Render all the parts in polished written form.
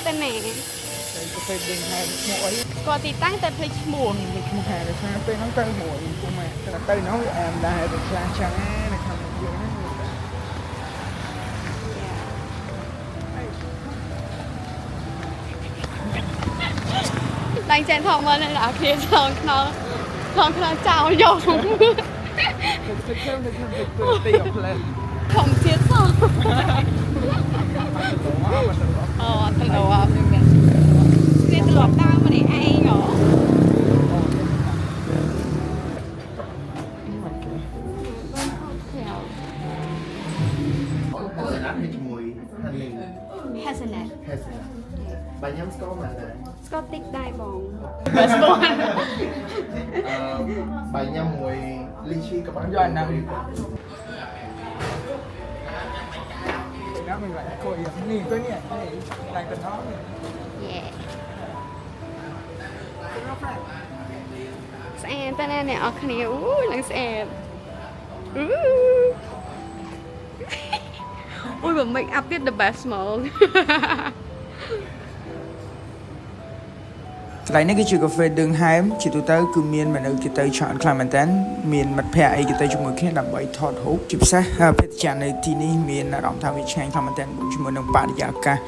ទៅណា ទៅកាហ្វេដេងហែមឈ្មោះអី ស្គាល់ទីតាំងតែភ្លេចឈ្មោះ មានឈ្មោះហែដោយសារពេលហ្នឹងទៅមួយពុកម៉ែតែទៅនោះវាអែមដែរទៅខ្លះចឹងណានៅខាងមុខយើងហ្នឹងវា ឡើងចែនថងមកនៅដល់គ្នាឆ្លងខ្នងឆ្លងខ្នងចោលយក ទៅទៅខ្ញុំទៅខ្ញុំទៅទីអផ្លែ ធម្មជាតិសោះអូតលោអត់ខ្ញុំនេះគ្នាត្រឡប់ដើមម្នាក់ឯងហ៎ Hazelnut ហើយជាមួយ honey Hazelnut hazelnut បើញ៉ាំស្ករមិនដែរ ស្ករតិចដែរបង Best one អឺបើញ៉ាំមួយ lychee ក៏បាន យកអាហ្នឹងណាមិនឡាគួយនេះទៅនេះឡើងទៅណោះនេះ Yeah ស្អាតតើណាអ្នកអរគ្នាអូយឡើងស្អាតអូអូយបើ make up ទៀត the best ហ្មង កន្លែងនេះគឺជាកាហ្វេដឿងហែមជាទូទៅគឺមានមនុស្សគេទៅច្រើនខ្លាំងមែនតើមានមិត្តភ័ក្តិអីគេទៅជាមួយគ្នាដើម្បីថតរូបជាពិសេសភេសជ្ជៈនៅទីនេះមានអារម្មណ៍ថាវាឆ្ងាញ់ខ្លាំងមែនតើជាមួយនឹងបរិយាកាស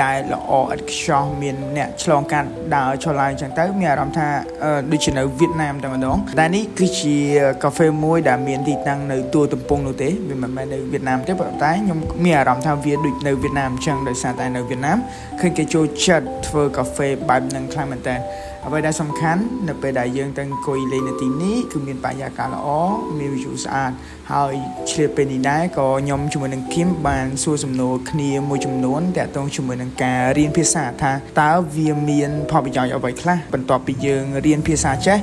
ដែលល្អឥតខ្ចោះមានអ្នកឆ្លងកាត់ដើរចុះឡើងអញ្ចឹងទៅមានអារម្មណ៍ថាដូចជានៅវៀតណាមតែម្ដងតែនេះគឺជាកាហ្វេមួយដែលមានទីតាំងនៅទួលទំពងនោះទេវាមិនមែននៅវៀតណាមទេប៉ុន្តែខ្ញុំមានអារម្មណ៍ថាវាដូចនៅវៀតណាមអញ្ចឹងដោយសារតែនៅវៀតណាមឃើញគេចូលចិត្តធ្វើកាហ្វេបែបហ្នឹងខ្លាំងមែនតើអ្វីដែលសំខាន់នៅពេលដែលយើងទៅអង្គុយលេងនៅទីនេះគឺមានបរិយាកាសល្អមានវិទ្យុស្អាតហើយឆ្លៀតពេលនេះដែរក៏ខ្ញុំជាមួយនឹងគឹមបានសួរសំណួរគ្នាមួយចំនួនតាក់ទងជាមួយនឹងការរៀនភាសាថាតើវាមានផលប្រយោជន៍អ្វីខ្លះបន្ទាប់ពីយើងរៀនភាសាចេះ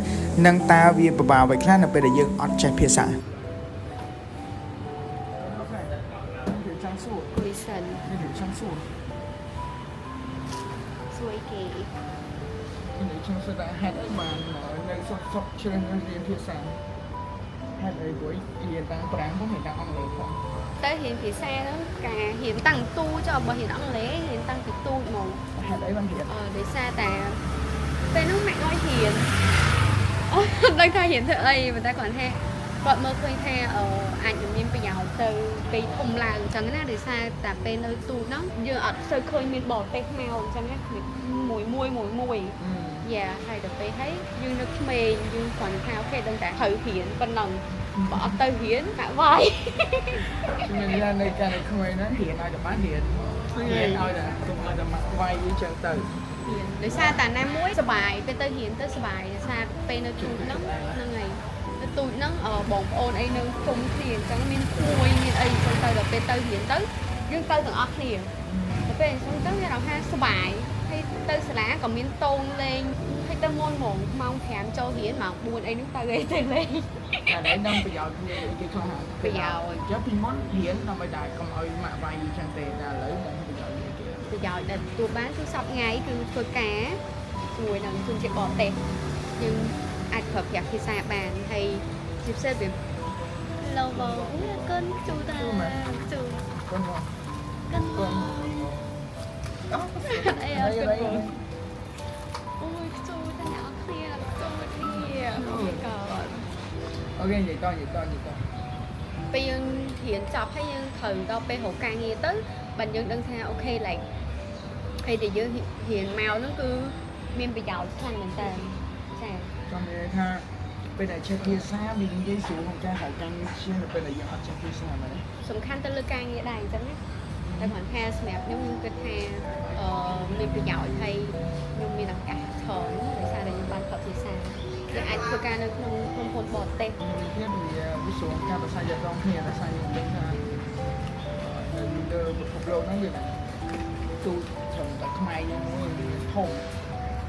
និងតើវាពិបាកអ្វីខ្លះនៅពេលដែលយើងអត់ចេះភាសាចង់សួរ គុយសិន ចង់សួរ សួយគេ និយាយខ្ញុំសួរថាហេតុអីបានមកនៅសុកសុកជ្រើសរើសរៀនភាសាហេតុអីព្រោះរៀនតាំងប្រាំងផងរៀនតាំងអង់គ្លេសផង ទៅរៀនភាសាហ្នឹងការរៀនតាំងទូចុះបើរៀនអង់គ្លេសរៀនតាំងពីទូចហ្មង ហេតុអីបានរៀន អឺដោយសារតែពេលហ្នឹងម៉ាក់ឲ្យរៀនអូអត់ដឹងថារៀនធ្វើអីប៉ុន្តែគាត់ថាគាត់មើលឃើញថាអឺអាចនឹងមានប្រយោជន៍ទៅពេលធំឡើងអញ្ចឹងណាដោយសារតែពេលនៅទូចហ្នឹងយើងអត់សូវឃើញមានបរទេសមកអញ្ចឹងណាមួយមួយមួយមួយ យ៉ាហើយដល់ពេលហើយយើងនៅក្មេងយើងគ្រាន់តែថា okay ដឹងតែត្រូវរៀនប៉ុណ្ណឹងបើអត់ទៅរៀនម៉ាក់វាយ ខ្ញុំនិយាយនៅកាលនៅក្មេងហ្នឹងរៀនឲ្យតែបានរៀនរៀនឲ្យតែកុំឲ្យតែមកវាយអីចឹងទៅ រៀនដោយសារតាណាមួយសបាយពេលទៅរៀនទៅសបាយដោយសារពេលនៅទូចហ្នឹងហ្នឹងហើយនៅទូចហ្នឹងអឺបងប្អូនអីនៅជុំគ្នាអញ្ចឹងមានក្មួយមានអីអញ្ចឹងទៅដល់ពេលទៅរៀនទៅយើងទៅទាំងអស់គ្នាដល់ពេលអញ្ចឹងទៅមានអារម្មណ៍ថាសបាយហើយទៅសាលាក៏មានតូនលេងហើយទៅមុនហ្មងម៉ោង5ចូលរៀនម៉ោង4អីហ្នឹងទៅអីទៅលេង តែឯងដឹងប្រយោជន៍វាអីគេខ្លះហើយ ប្រយោជន៍ ចឹងពីមុនរៀនដើម្បីតែកុំឲ្យម៉ាក់វាយអីចឹងទេតែឥឡូវដឹងប្រយោជន៍វាគេ ប្រយោជន៍ដែលទទួលបានគឺសប្តាហ៍ថ្ងៃគឺធ្វើការជាមួយនឹងជនជាតិបរទេសយើងអាចប្រើប្រាស់ភាសាបានហើយជាពិសេសវា Hello បងអូយអរគុណជូតាជូ កូនមក កិន កូនអូ អីអរគុណបងអូយជូតាអ្នកអរគ្នាជូគ្នាអូ my god okay និយាយតនិយាយតនិយាយត ពេលយើងរៀនចប់ហើយយើងត្រូវដល់ពេលរកការងារទៅបានយើងដឹងថា okay like ហើយដែលយើងរៀនមកហ្នឹងគឺមានប្រយោជន៍ខ្លាំងមែនតើចា៎ ចង់និយាយថាពេលដែលចេះភាសាវានិយាយស្រួលក្នុងការហៅការងារជាងនៅពេលដែលយើងអត់ចេះភាសាមែនទេ សំខាន់ទៅលើការងារដែរអញ្ចឹងណាតែគ្រាន់ថាសម្រាប់ខ្ញុំខ្ញុំគិតថាអឺមានប្រយោជន៍ហើយខ្ញុំមានឱកាសច្រើនដោយសារតែខ្ញុំបានថតភាសាយើងអាចធ្វើការនៅក្នុងក្រុមហ៊ុនបរទេស មួយទៀតវាវាស្រួលការប្រស័យទាក់ទងគ្នាដោយសារយើងដឹងថានៅលើពិភពលោកហ្នឹងវាទូចត្រឹមតែខ្មែរយើងមួយវាធំ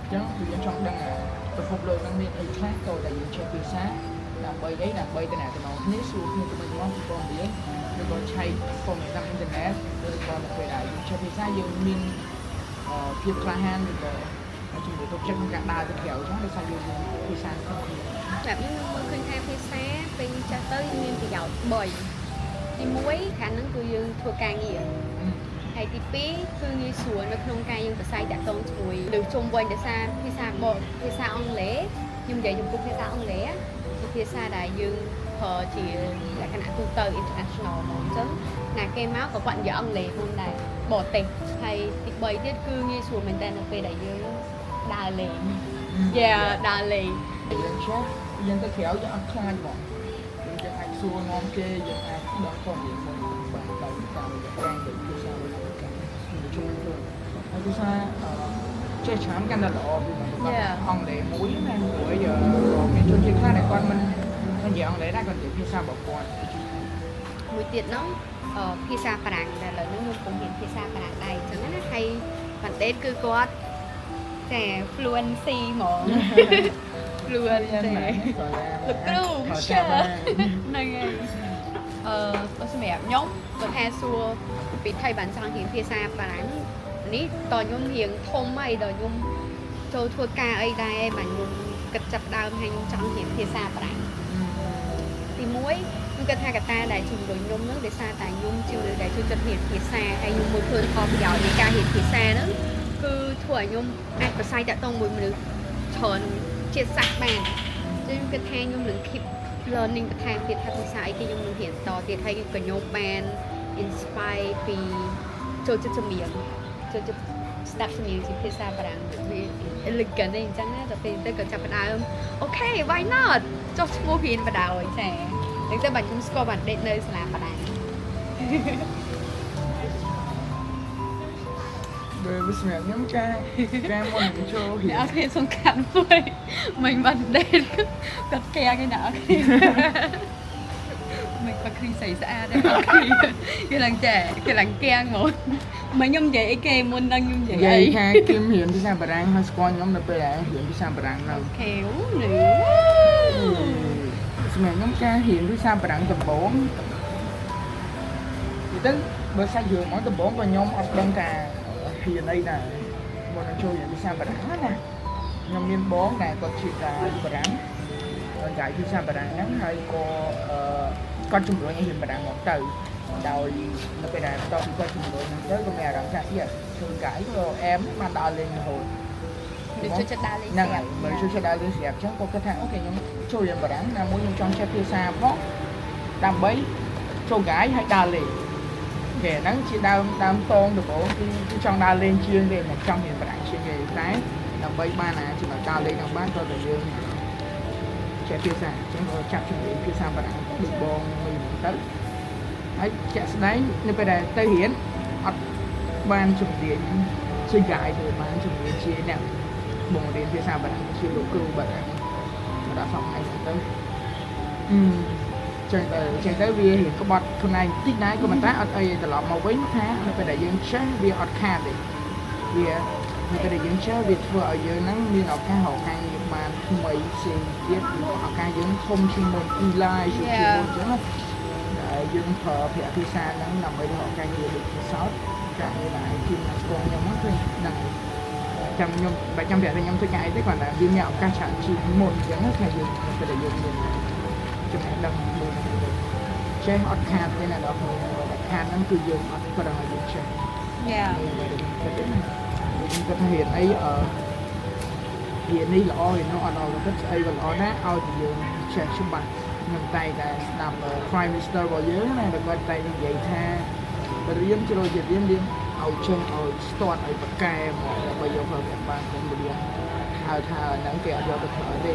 អញ្ចឹងគឺយើងចង់ដឹងថាពិភពលោកហ្នឹងមានអីខ្លះក៏តែយើងចេះភាសាដើម្បីអីដើម្បីតំណតំណងគ្នាសួរគ្នាទៅវិញទៅមកពីព័ត៌មានឬក៏ឆែកព័ត៌មានតាមអ៊ីនធឺណិតឬក៏នៅពេលដែលយើងចេះភាសាយើងមានភាពក្លាហានឬក៏ជំនឿទុកចិត្តក្នុងការដើរទៅក្រៅអញ្ចឹងដោយសារយើងមានភាសាក្នុងគ្នា បែបនេះខ្ញុំមើលឃើញថាភាសាពេលចាស់ទៅមានប្រយោជន៍3ទី1ខាងហ្នឹងគឺយើងធ្វើការងារហើយ ហើយទី2គឺងាយស្រួលនៅក្នុងការយើងប្រស័យតាក់ទងជាមួយឬជុំវិញដោយសារភាសាបរភាសាអង់គ្លេសខ្ញុំនិយាយចំពោះភាសាអង់គ្លេសជាភាសាដែលយើងប្រើជាលក្ខណៈទូទៅ international ហ្មងអញ្ចឹងណាគេមកក៏គាត់និយាយអង់គ្លេសមុនដែរបរទេសហើយទី3ទៀតគឺងាយស្រួលមែនតើនៅពេលដែលយើងដើរលេង Yeah ដើរលេង យើងចេះយើងទៅក្រៅយើងអត់ខ្លាចហ្មងយើងអាចសួរនាំគេយើងអាចដឹងព័ត៌មានមុនបានដោយតាមរយៈការនិយាយភាសារបស់គេជួយខ្លួនហើយភាសាចេះច្រើនកាន់តែល្អពីមិនប្រកបអង់គ្លេសមួយណាព្រោះយើងមានជនជាតិខ្លះដែលគាត់មិននិយាយអង់គ្លេសដែរគាត់និយាយភាសារបស់គាត់ មួយទៀតនោះភាសាបារាំងដែលឥឡូវនេះខ្ញុំកំពុងរៀនភាសាបារាំងដែរអញ្ចឹងណាហើយបណ្ឌិតគឺគាត់ចា fluency ហ្មង fluent ចាលោកគ្រូ sure ហ្នឹងហើយបើសម្រាប់ខ្ញុំបើថាសួរពីថៃបានចង់រៀនភាសាបារាំងនេះតខ្ញុំរៀងធំហើយដល់ខ្ញុំចូលធ្វើការអីដែរបាទខ្ញុំគិតចាប់ដើមហើយខ្ញុំចង់រៀនភាសាបារាំងទី1ខ្ញុំគិតថាកត្តាដែលជំរុញខ្ញុំនឹងដោយសារតែខ្ញុំជាមនុស្សដែលចូលចិត្តរៀនភាសាហើយខ្ញុំមើលឃើញផលប្រយោជន៍នៃការរៀនភាសាហ្នឹងគឺធ្វើឲ្យខ្ញុំអាចប្រស័យតាក់ទងមួយមនុស្សច្រើនជាតិសាសន៍បានចឹងខ្ញុំគិតថាខ្ញុំនឹង keep learning បន្ថែមទៀតថាភាសាអីគេខ្ញុំនឹងរៀនតទៀតហើយក៏ខ្ញុំបាន inspire ពីចូលចិត្តចម្រៀងចូលចិត្តស្ដាប់ចម្រៀងជាភាសាបារាំងវា elegant ឯងអញ្ចឹងណាដល់ពេលទៅក៏ចាប់ផ្ដើម okay why not ចុះឈ្មោះរៀនបដ ாய் ចាតែទៅបាទខ្ញុំស្គាល់បានដេកនៅសាលាបារាំង បើសម្រាប់ខ្ញុំការការមុននឹងចូលរៀន អ្នកគ្នាសំខាន់មួយមិនបានដេកគាត់កែគេអ្នកគ្នាមិនគាត់ឃើញស្អីស្អាតទេគាត់ឃើញគេឡើងចែគេឡើងកៀងហ្មងមិនខ្ញុំនិយាយអីគេមុននឹងខ្ញុំនិយាយ និយា អី យថាគឹមរៀនភាសាបារាំងហើយស្គាល់ខ្ញុំនៅពេលដែលរៀនភាសាបារាំងនៅ okay អូនេះ សម្រាប់ខ្ញុំការរៀនភាសាបារាំងដំបូងនិយាយទៅបើសាច់រឿងមកដំបូងក៏ខ្ញុំអត់ដឹងថារៀនអីដែរមុននឹងចូលរៀនភាសាបារាំងណាខ្ញុំមានបងដែលគាត់ជាតាបារាំងគាត់ចែកភាសាបារាំងហ្នឹងហើយក៏គាត់ជំរុញឲ្យរៀនបារាំងមកទៅដោយនៅពេលដែលបន្ទាប់ពីគាត់ជំរុញហ្នឹងទៅក៏មានអារម្មណ៍ថាអីធ្វើកាយក៏អែមបានដើរលេងរហូត នេះជួយចិត្តដើរលេង ហ្នឹងហើយបើជួយចិត្តដើរលេងស្រាប់អញ្ចឹងក៏គិតថាokay ខ្ញុំចូលរៀនបារាំងណាមួយខ្ញុំចង់ចេះភាសាផងដើម្បីចូល guide ហើយដើរលេងគេហ្នឹងជាដើមដើមតងដំបូងគឺគឺចង់ដើរលេងជាងទេមិនចង់រៀនបារាំងជាងគេតែដើម្បីបានអាចំណុចដើរលេងហ្នឹងបានក៏តែយើងចេះភាសាអញ្ចឹងក៏ចាប់ជំនាញភាសាបារាំងដូចបងមួយហ្នឹងទៅហើយជាក់ស្ដែងនៅពេលដែលទៅរៀនអត់បានជំនាញជា guide ទេបានជំនាញជាអ្នក បងរៀនភាសាបារាំងជាលោកគ្រូបារាំងមកដល់សប្តាហ៍ហ្នឹងទៅអឺចឹងទៅវារៀងក្បត់ខ្លួនឯងតិចដែរក៏ប៉ុន្តែអត់អីត្រឡប់មកវិញថានៅពេលដែលយើងចេះវាអត់ខាតទេវានៅពេលដែលយើងចេះវាធ្វើឲ្យយើងហ្នឹងមានឱកាសរកការងារបានថ្មីផ្សេងទៀតឱកាសយើងធំជាងមុនពីឡាយជាងមុនអញ្ចឹងណាដែលយើងប្រើប្រាស់ភាសាហ្នឹងដើម្បីរកការងារដូចជាសោតការងារដែលគីមស្គាល់ខ្ញុំហ្នឹងគឺហ្នឹង ចាំខ្ញុំបើចាំប្រាប់ថាខ្ញុំធ្វើការអីទេគ្រាន់តែវាមានឱកាសច្រើនជាងមុនអញ្ចឹងណាថាយើងពេលដែលយើងមានចំណេះដឹងមួយហ្នឹងទៅចេះអត់ខាតទេណាដល់គ្នាតែខាតហ្នឹងគឺយើងអត់ប្រឹងឲ្យយើងចេះ Yeah នេះអ្វីដែលខ្ញុំគិតទេណាខ្ញុំគិតថារៀនអីអឺរៀននេះល្អរៀននោះអត់ល្អក៏គិតស្អីក៏ល្អដែរឲ្យតែយើងចេះច្បាស់ខ្ញុំតែតែស្ដាប់ Prime Minister របស់យើងណាដែលគាត់តែនិយាយថារៀនជ្រុលជារៀនរៀនឲ្យចេះឲ្យស្ទាត់ឲ្យប្រកែមកដើម្បីយកប្រើប្រាស់បានកុំរៀនហៅថាហ្នឹងគេអត់យកទៅប្រើទេ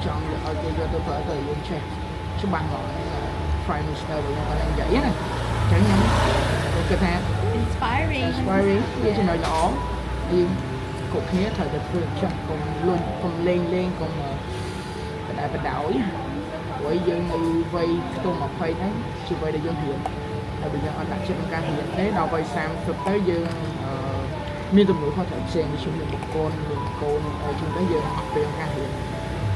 ចង់ឲ្យគេយកទៅប្រើទៅយើងចេះច្បាស់ហ្មង Prime Minister របស់យើងគាត់និយាយណាអញ្ចឹងខ្ញុំគិតថា inspiring inspiring វាចំណុចល្អយើងគ្រប់គ្នាត្រូវតែធ្វើអញ្ចឹងកុំលុញកុំលេងលេងកុំបដាបដោយព្រោះយើងនៅវ័យខ្ទង់20ហ្នឹងជាវ័យដែលយើងរៀនហើយបើយើងអត់ដាក់ចិត្តក្នុងការរៀនទេដល់វ័យ30ទៅយើងមានទំនួលខុសត្រូវផ្សេងដូចជាមានបុគ្គលមានកូនអីចឹងទៅយើងអត់ពេលក្នុងការរៀនអ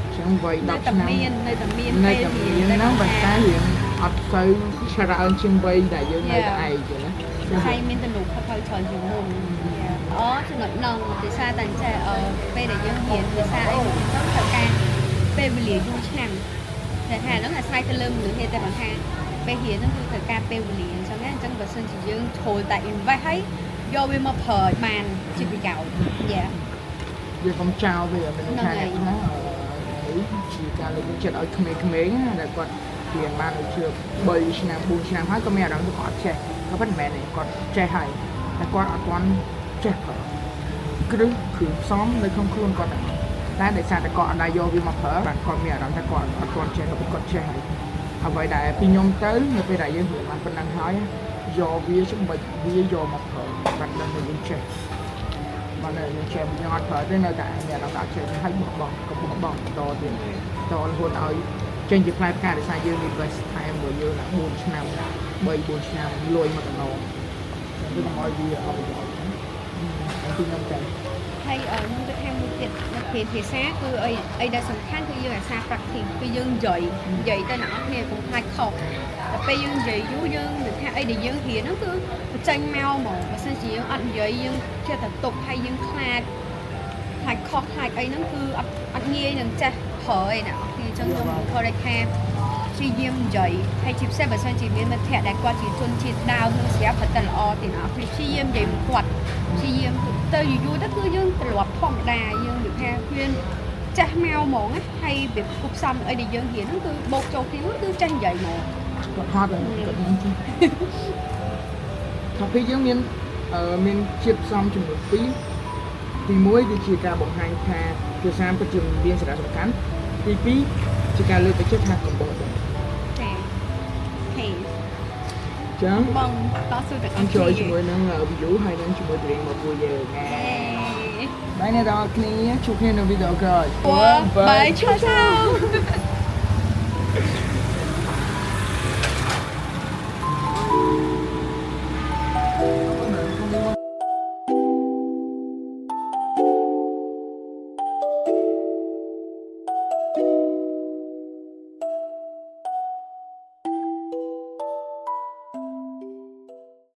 ញ្ចឹងវ័យ នៅ 10 ឆ្នាំ តែមាននៅតែមាន នៅ ពេល តែមានហ្នឹងប៉ុន្តែរៀងអត់សូវច្រើនជាងវ័យដែលយើងនៅតែឯងចឹងណា ហើយមានទំនួលខុសត្រូវច្រើនជាងមុនអូចំណុចហ្នឹងភាសាតែចេះអឺពេលដែលយើងរៀនភាសាអីមួយចឹងត្រូវការពេលវេលាយូរឆ្នាំតែថាហ្នឹងអាស្រ័យទៅលើមនុស្សទេតែបើថាពេលរៀនហ្នឹងគឺត្រូវការពេលវេលាអញ្ចឹងណាអញ្ចឹងបើសិនជាយើងជ្រុលតែ invest ហើយ យកវាមកប្រើឲ្យបានជាប្រយោជន៍យ៉ា។ យើងកុំចោលវាមានន័យថាអ្នកខ្លះនេះជាការលើកទឹកចិត្តឲ្យក្មេងៗណាដែលគាត់រៀនបានដូចជា3ឆ្នាំ4ឆ្នាំហើយក៏មានអារម្មណ៍ថាគាត់អត់ចេះក៏ប៉ុន្តែមិនមែនទេគាត់ចេះហើយតែគាត់អត់ទាន់ចេះប្រើគ្រឹះគ្រឿងផ្សំនៅក្នុងខ្លួនគាត់ហ្នឹងតែដោយសារតែគាត់អត់ដែរយកវាមកប្រើបាទគាត់មានអារម្មណ៍ថាគាត់អត់ទាន់ចេះក៏គាត់ចេះហើយអ្វីដែលពីខ្ញុំទៅនៅពេលដែលយើងរៀនបានប៉ុណ្ណឹងហើយយកវាច្បិចវាយកមកប្រើបាទដឹងថាយើងចេះ បានតែយើងចេះយើងអត់ប្រើទេនៅតែមានអារម្មណ៍ថាអត់ចេះហើយបោះបង់ក៏បោះបង់បន្តទៀតតរហូតឲ្យចេញជាផ្លែផ្កាដោយសារយើង invest time មួយយើងដាក់4ឆ្នាំ3 4ឆ្នាំលុយមកកណ្ដោចឹងគឺកុំឲ្យវាអត់ប្រយោជន៍ហ្នឹងពីខ្ញុំតែ ហើយខ្ញុំទៅខាងមួយទៀតនៅពេលភាសាគឺអីអីដែលសំខាន់គឺយើងអាសា practice គឺយើងនិយាយនិយាយទៅអ្នកនរគ្នាកុំខ្លាចខុសតែពេលយើងនិយាយយូរយើងនិយាយថាអីដែលយើងរៀនហ្នឹងគឺបញ្ចេញមកហ្មងបើសិនជាយើងអត់និយាយយើងចេះតែទុកហើយយើងខ្លាចខ្លាចខុសខ្លាចអីហ្នឹងគឺអត់អត់ងាយនឹងចេះប្រើឯអ្នកនរគ្នាអញ្ចឹងខ្ញុំ encourage ថាព្យាយាមនិយាយហើយជាពិសេសបើសិនជាមានមិត្តភក្តិដែលគាត់ជាជនជាតិដើមនឹងស្រាប់ផលិតល្អទីអ្នកនរគ្នាព្យាយាមនិយាយមួយគាត់ព្យាយាមទៅយូរៗទៅគឺយើងត្រឡប់ធម្មតាយើងនិយាយថាវាចាស់មកហ្មងណាហើយវាគប់ផ្សំអីដែលយើងរៀនហ្នឹងគឺបូកចូលគ្នាគឺចេះនិយាយហ្មង គាត់ហត់ហើយគាត់ហ្នឹងចេះថាពេលយើងមានមានជាតិផ្សំចំនួន2ទី1គឺជាការបង្ហាញថាភាសាពិតជាមានសារៈសំខាន់ទី2ជាការលើកទឹកចិត្តថាកុំបោះបង់ ចាហេ ចឹង បងតស៊ូទាំងអស់ enjoy ជាមួយនឹង view ហើយនឹងជាមួយ drink របស់ពួកយើងណាbye អ្នកទាំងអស់គ្នាជួបគ្នានៅវីដេអូក្រោយ 4 3ឆាឆា។